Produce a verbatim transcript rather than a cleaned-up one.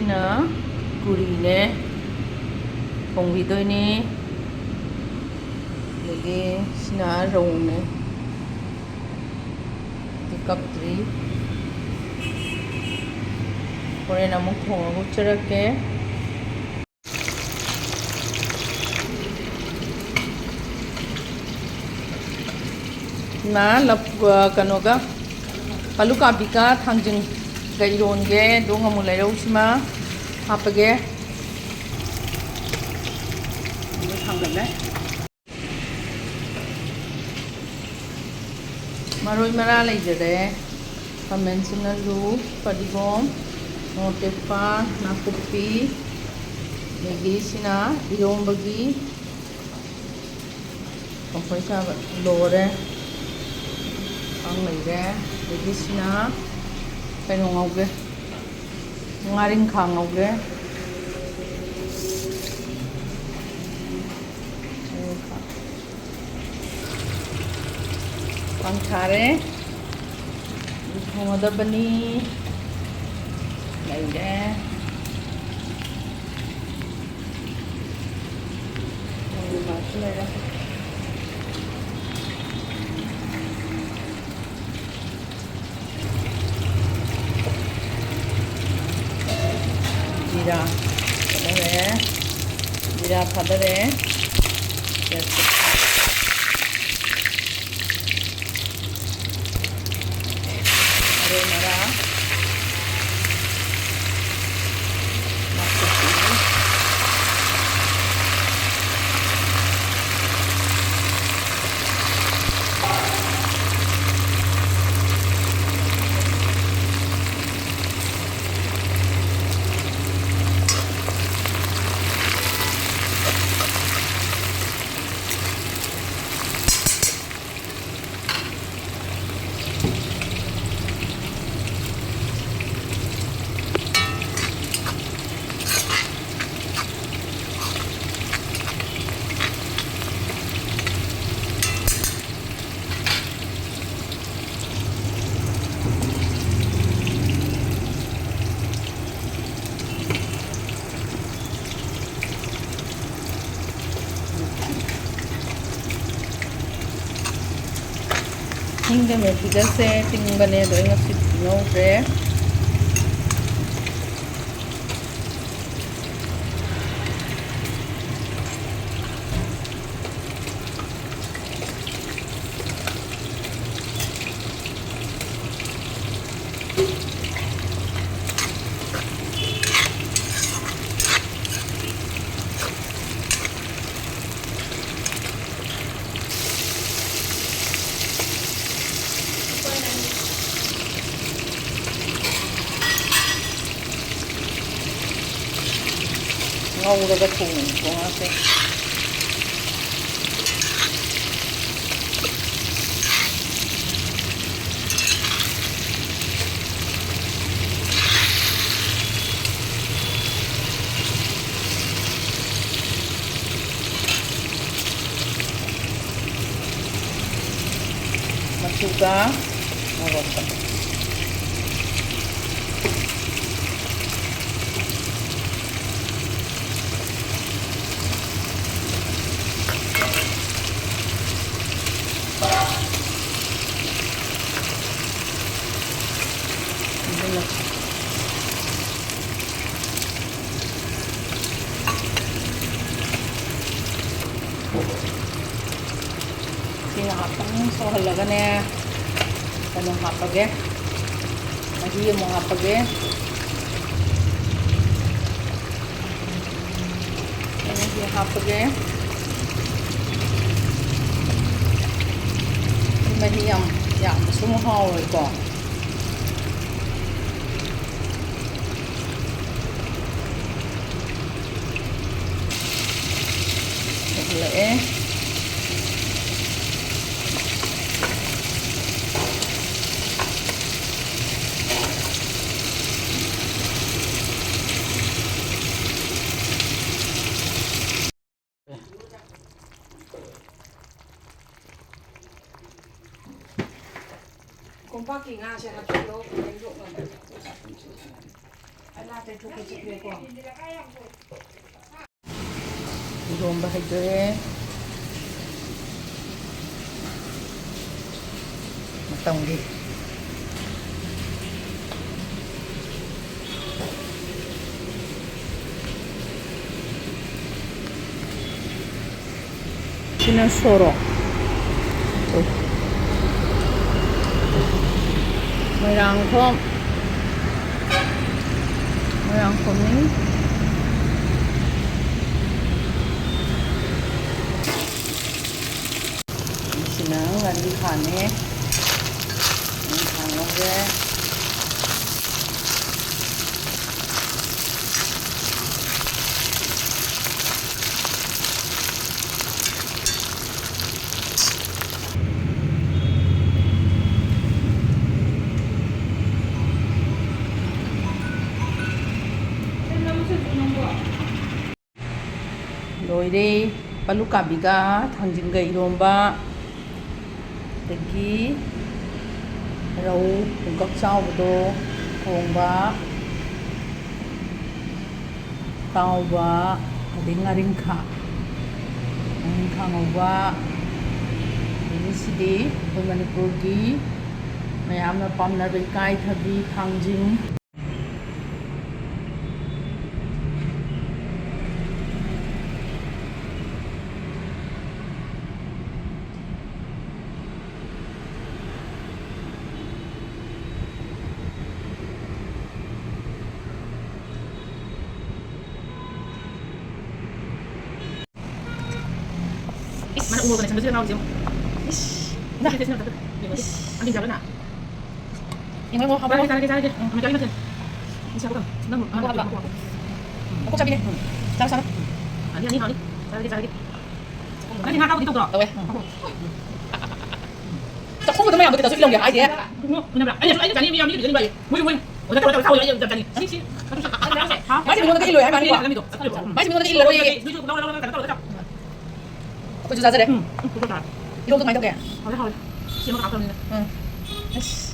ꯁꯤꯅ ꯀꯨꯔꯤꯅꯦ, ꯊꯣꯡꯕꯤꯗꯣꯏꯅꯦ꯫ ꯑꯗꯒꯤ ꯁꯤꯅ ꯔꯧꯅꯦ, ꯑꯗꯨ ꯀꯛꯇ꯭ꯔꯤ꯫ ꯍꯣꯔꯦꯟ ꯑꯃꯨꯛ ꯊꯣꯡꯉꯒ ꯎꯠꯆꯔꯛꯀꯦ꯫ ꯏꯃꯥ, ꯂꯞ-, ꯑ, ꯀꯩꯅꯣꯒ, ꯑꯂꯨ ꯀꯥꯕꯤꯒ ꯊꯥꯡꯖꯤꯡꯒ ꯏꯔꯣꯟꯒꯦ꯫ ꯑꯗꯣ ꯉꯥꯃꯨ ꯂꯩꯔꯧꯁꯤꯃ ꯍꯥꯞꯄꯒꯦ꯫ ꯑꯗꯨ ꯊꯥꯡꯒꯠꯂꯦ꯫ ꯃꯔꯣꯏ ꯃꯔꯥꯡ ꯂꯩꯖꯔꯦ꯫ ꯈꯥꯃꯦꯟ ꯑꯁꯤꯟ, ꯑꯂꯨ, ꯐꯗꯤꯒꯣꯝ, ꯃꯣꯔꯣꯛ ꯑꯇꯦꯛꯄ, ꯅꯥꯀꯨꯞꯄꯤ, ꯑꯗꯒꯤ ꯁꯤꯅ ꯏꯔꯣꯝꯕꯒꯤ ꯀꯝꯐꯣꯏ ꯁꯥꯕ ꯂꯣꯏꯔꯦ꯫ ꯈꯥꯡ ꯂꯩꯔꯦ꯫ ꯑꯗꯒꯤ ꯁꯤꯅ ꯀꯩꯅꯣ ꯉꯧꯒꯦ, ꯉꯥꯔꯤꯡꯈꯥ ꯉꯧꯒꯦ꯫ ꯉꯥꯔꯤꯡꯈꯥ꯫ ꯄꯪꯊꯥꯔꯦ꯫ ꯊꯣꯡꯒꯗꯕꯅꯤ꯫ ꯂꯩꯔꯦ꯫ ꯂꯩꯔꯦ꯫ ꯖꯤꯔꯥ ꯊꯥꯗꯔꯦ꯫ ꯖꯤꯔꯥ ꯊꯥꯗꯔꯦ꯫ ꯇꯦꯖꯄꯇꯥ꯫ ꯃꯔꯣꯏ ꯃꯔꯥꯡ꯫ ꯅꯥꯀꯨꯞꯄꯤ꯫ ꯏꯪꯗ ꯃꯦꯊꯤꯒꯁꯦ ꯇꯤꯡꯕꯅꯦ, ꯑꯗꯣ ꯑꯩ ꯉꯁꯤꯗꯤ ꯇꯤꯡꯍꯧꯗ꯭ꯔꯦ꯫ ꯉꯧꯔꯒ ꯊꯣꯡꯉꯅꯤꯀꯣ ꯉꯥꯁꯦ꯫ ꯃꯆꯨꯒ ꯃꯣꯔꯣꯛꯀ꯫ ꯑꯗꯨꯅ ꯁꯤ ꯉꯥꯏꯍꯥꯛꯇꯪ ꯁꯧꯍꯜꯂꯒꯅꯦ, ꯀꯩꯅꯣ ꯍꯥꯞꯄꯒꯦ, ꯃꯍꯤ ꯑꯃꯨꯛ ꯍꯥꯞꯄꯒꯦ꯫ ꯃꯍꯤ ꯍꯥꯞꯄꯒꯦ꯫ ꯃꯍꯤ ꯌꯥꯝ ꯌꯥꯝꯕꯁꯨ ꯑꯃꯨꯛ ꯍꯥꯎꯔꯣꯏꯀꯣ꯫ ꯁꯧꯍꯜꯂꯛꯑꯦ꯫ ꯀꯣꯝꯄꯥꯛꯀꯤ ꯉꯥꯁꯦ ꯍꯥꯞꯆꯤꯜꯂꯣ, ꯂꯦꯡꯗꯣꯛꯅꯕ꯫ ꯑꯩ ꯂꯥ ꯇꯩꯊꯣꯛꯀꯦ ꯆꯠꯂꯦꯀꯣ꯫ ꯏꯔꯣꯝꯕ ꯍꯩꯗꯣꯛꯑꯦ꯫ ꯇꯝꯒꯦ꯫ ꯁꯤꯅ ꯁꯣꯔꯣꯛ꯫ ꯃꯣꯏꯔꯥꯡꯈꯣꯝ, ꯃꯣꯏꯔꯥꯡꯈꯣꯝꯅꯤ꯫ ꯁꯤꯅ ꯉꯥꯔꯤꯡꯈꯥꯅꯦ꯫ ꯉꯥꯔꯤꯡꯈꯥ ꯉꯧꯔꯦ꯫ ꯂꯣꯏꯔꯦ꯫ ꯑꯂꯨ ꯀꯥꯕꯤꯒ ꯊꯥꯡꯖꯤꯡꯒ ꯏꯔꯣꯝꯕ, ꯑꯗꯒꯤ ꯔꯧ ꯄꯨꯡꯀꯛ ꯆꯥꯎꯕꯗꯣ ꯊꯣꯡꯕ, ꯇꯥꯎꯕ, ꯑꯗꯩ ꯉꯥꯔꯤꯡꯈꯥ, ꯉꯥꯔꯤꯡꯈꯥ ꯉꯧꯕ, ꯑꯗꯒꯤ ꯁꯤꯗꯤ ꯑꯩꯈꯣꯏ ꯃꯅꯤꯄꯨꯔꯒꯤ ꯃꯌꯥꯝꯅ ꯄꯥꯝꯅꯕ ꯏꯀꯥꯏꯊꯕꯤ, ꯊꯥꯡꯖꯤꯡ꯫ ꯏꯁ꯫ ꯃꯥꯅ ꯎꯃꯣꯔꯣꯛꯀ ꯅꯩꯁꯟꯕꯁꯤꯗ ꯉꯥꯎꯔꯤꯁꯦ ꯌꯦꯡꯉꯨ꯫ ꯏꯁ꯫ ꯏꯃꯥ꯫ ꯏꯁ꯫ ꯌꯦꯡꯉꯣ, ꯍꯥꯎꯕ꯭ꯔꯥ? ꯆꯥꯔꯒꯦ, ꯆꯥꯔꯒꯦ, ꯆꯥꯔꯒꯦ꯫ ꯎꯝ, ꯃꯌꯥꯝ ꯃꯊꯦꯜ꯫ ꯏꯁ, ꯍꯥꯎꯕ꯭ꯔꯥ? ꯅꯪ ꯍꯥꯎꯕ꯭ꯔꯥ? ꯃꯀꯣꯛ ꯆꯥꯕꯤꯅꯦ꯫ ꯎꯝ꯫ ꯆꯥꯔꯣ, ꯆꯥꯔꯣ꯫ ꯑꯅꯤ, ꯑꯅꯤ ꯍꯥꯎꯅꯤ꯫ ꯆꯥꯔꯒꯦ, ꯆꯥꯔꯒꯦ꯫ ꯅꯪꯗꯤ ꯉꯥ ꯇꯥꯎꯕꯗꯤ ꯇꯧꯗ꯭ꯔꯣ? ꯇꯧꯋꯦ꯫ ꯎꯝ꯫ ꯆꯥꯛꯈꯨꯝꯕꯗꯣ ꯃꯌꯥꯝꯗꯣ ꯈꯤꯇꯪꯁꯨ ꯏꯜꯂꯝꯒꯦ ꯍꯥꯏꯗꯦ꯫ ꯎꯝ, ꯎꯅꯕ꯭ꯔꯥ? ꯑꯩꯅꯁꯨ, ꯑꯩꯅ ꯆꯥꯅꯤꯡꯉꯤ ꯃꯌꯥꯝꯗꯤ ꯄꯤꯖꯅꯤꯡꯕ ꯑꯩ꯫ ꯃꯣꯏ, ꯃꯣꯏ꯫ ꯑꯣꯖꯥ ꯇꯧꯔ ꯇꯧꯔ ꯆꯥꯎ ꯍꯥꯏ, ꯑꯩ ꯌꯥꯝ ꯆꯥꯅꯤꯡꯉꯤ꯫ ꯁꯤ, ꯁꯤ꯫ ꯃꯥꯏꯁꯦ ꯃꯤꯉꯣꯟꯗꯒ ꯏꯜꯂꯣꯏ ꯍꯥꯏꯕ ꯅꯤꯀꯣ꯫ ꯃꯥꯏꯁꯦ ꯃꯤꯉꯣꯟꯗꯒ ꯏꯜꯂꯔꯣꯏꯌꯦ꯫ ꯅꯣꯏꯁꯨ ꯂꯧꯔ ꯂꯧꯔ ꯀꯩꯅꯣ ꯇꯧꯔꯒ ꯆꯥꯎ꯫ ꯑꯩꯈꯣꯏꯁꯨ ꯆꯥꯖꯔꯦ꯫ ꯎꯝ, ꯎꯝ, ꯄꯨꯊꯣꯛ ꯇꯥꯔꯦ꯫ ꯏꯔꯣꯜꯗꯣ ꯀꯃꯥꯏꯅ ꯇꯧꯒꯦ? ꯍꯥꯎꯔꯦ, ꯍꯥꯎꯔꯦ꯫ ꯁꯤ ꯑꯃꯒ ꯍꯥꯞꯈ꯭ꯔꯕꯅꯤꯅ꯫ ꯎꯝ꯫ ꯑꯁ꯫